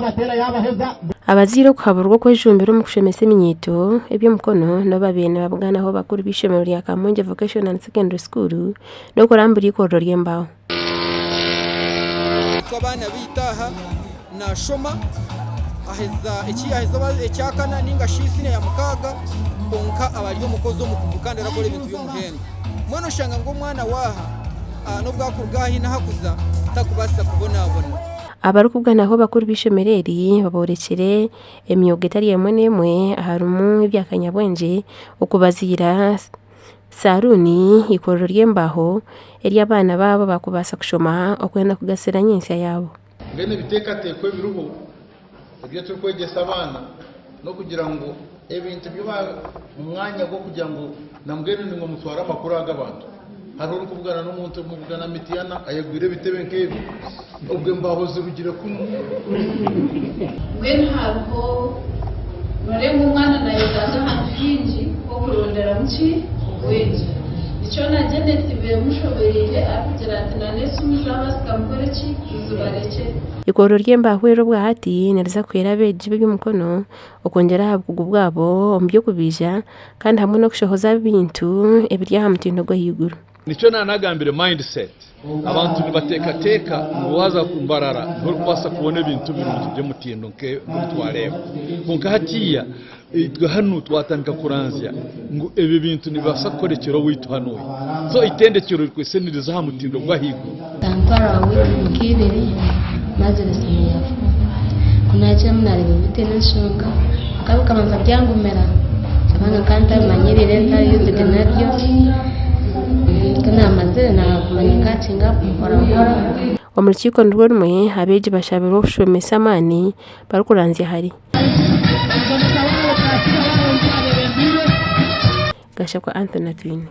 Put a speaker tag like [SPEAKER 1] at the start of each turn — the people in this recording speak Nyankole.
[SPEAKER 1] Yaabateera yaabaheza.
[SPEAKER 2] Abazaire okuhaburwa okwejumbira omu kushomesa eminyeeto eby'emikono n'obu babaire nibabuganaho bakuru b'eishomero rya Kamwengye Vocational and Secondary School n'okurambura eikorero ry'embaho.
[SPEAKER 3] Itwe abaana baitu aha nashoma aheza eki yaheza oba ekyakana ninga shi siniya ya mukaaga kwonka aba ari omukozi omukugu kandi arakora ebintu by'omuhendo. Mbwenu oshanga ngu omwana waaha n'obu akuruga aha haine ahakuza takubaasa kubonabona.
[SPEAKER 2] Abarikubuganaho bakuru b'eishomero eri baboorekire emyoga etari emwe n'emwe aharimu ebya kanyabwengye, okubaziira saruuni, eikorero ry'embaho eri abaana baabo baakubaasa kushoma okwenda kugasira nyentsya yaabo.
[SPEAKER 4] Mbwenu ebiteekateeko ebiriho ebi turikwegyesa abaana n'okugira ngu ebintu ebi omu mwanya gw'okugira ngu nambwenu nimwe mutware amakuru aga abantu. Hariho orikubugana n'omuntu mubugana Mityana ayegwire ebitebe nk'ebi obwo embaho zirugire kunu.
[SPEAKER 5] Mbwenu hariho nooreeba omwana naayetaaga ahantu haingi h'okuronderamu ki? Obwengye. Nikyo na Janet beemushobereire arikugira ati na n'esimu zaabaasika mukore ki? Muzibarekye.
[SPEAKER 2] Eikorero ry'embaho eri obwahati niriza kuhwera abeegi b'eby'emikono okwongyera aha bukugu bwabo omu by'okubaija kandi hamwe n'okushohoza ebintu ebiri aha mutindo gw'ahaiguru.
[SPEAKER 6] Nikyo naanagambire mindset. Abantu nibateekateeka ngu waaza Mbarara niho orikubaasa kubona ebintu birungi by'omutindo nk'ebi twareeba. Kwonka hatiiya itwe hanu twatandika kuranzya ngu ebi bintu nibibaasa kukorekyera owaitu hanuya. So eitendekyero rikwaitse niriza aha mutindo gw'ahaiguru.
[SPEAKER 7] Kantwara wiiki nk'ibiri mazire siniya fo. Ku naakiramu naareeba bitaine nshonga kwonka bikabanza byangumira kubanga nkaba ntabimanyiriire ntari used nabyo. Ku naamazire naaguma ninkakinga apu mpora mpora.
[SPEAKER 2] Omu rukiiko nirwo rumwe, abeegi bashabirwe okushomesa amaani barikuranzya hare. Gashakwa Anthony Atwine.